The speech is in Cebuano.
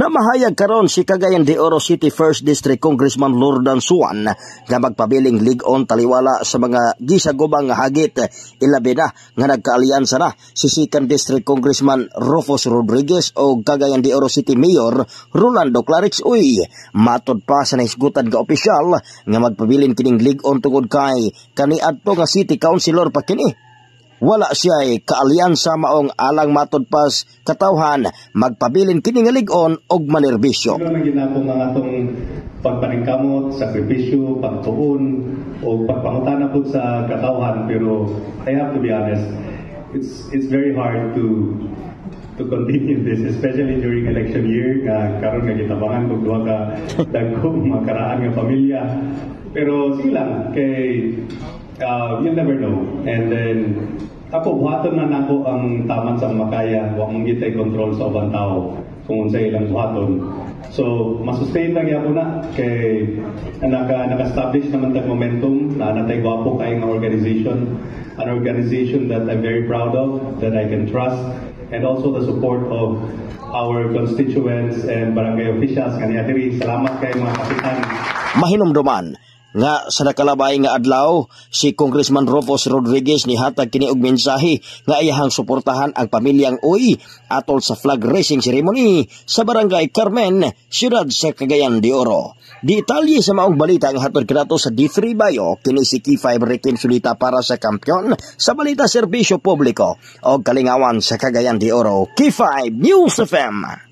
Namahayag karon si Cagayan de Oro City First District Congressman Lordan Suan nga magpabiling lig-on taliwala sa mga gisagubang nga hagit, ilabi na nga nagkaalyansa na si Second District Congressman Rufus Rodriguez o Cagayan de Oro City Mayor Rolando Klarex Uy. Matod pa sa nahisgutan nga opisyal nga magpabilin kining lig-on tungod kay kaniadto nga City Councilor pa kini wala siya kaalyansa, maong alang matod pas katawhan magpabilin kini nga lig-on og manerbisyo. Ano man ginako nga atong pagpaningkamot, sakripisyo, pagtuon o pagpangutana pud sa katawhan, pero I have to be honest, it's very hard to continue this, especially during election year nga karon nga gitabangan kog duha ka dagko mga karaan nga pamilya. Pero sige lang kay you'll never know. And then ako, buhaton na nako ang taman sa makaya. Wa man gyud tay control sa ubang tao kung unsa ilang buhaton. So masustain lang gyapon na kay naka-establish naman tag momentum na natay gwapo kay nga organization, an organization that I'm very proud of, that I can trust, and also the support of our constituents and barangay officials kaniya diri. Salamat kay mga kapitan. Mahinumduman nga sa nakalabay nga adlaw, si Congressman Rufus Rodriguez nihatag kini og mensahe nga iyahang suportahan ang pamilyang Uy atol sa flag raising ceremony sa Barangay Carmen, siyudad sa Cagayan de Oro. Detalye sa maong balita ang hatod kanato sa D3 Bayo. Kini si K5 Rikim Sulita para sa kampiyon sa balita, serbisyo publiko o kalingawan sa Cagayan de Oro. K5 News FM.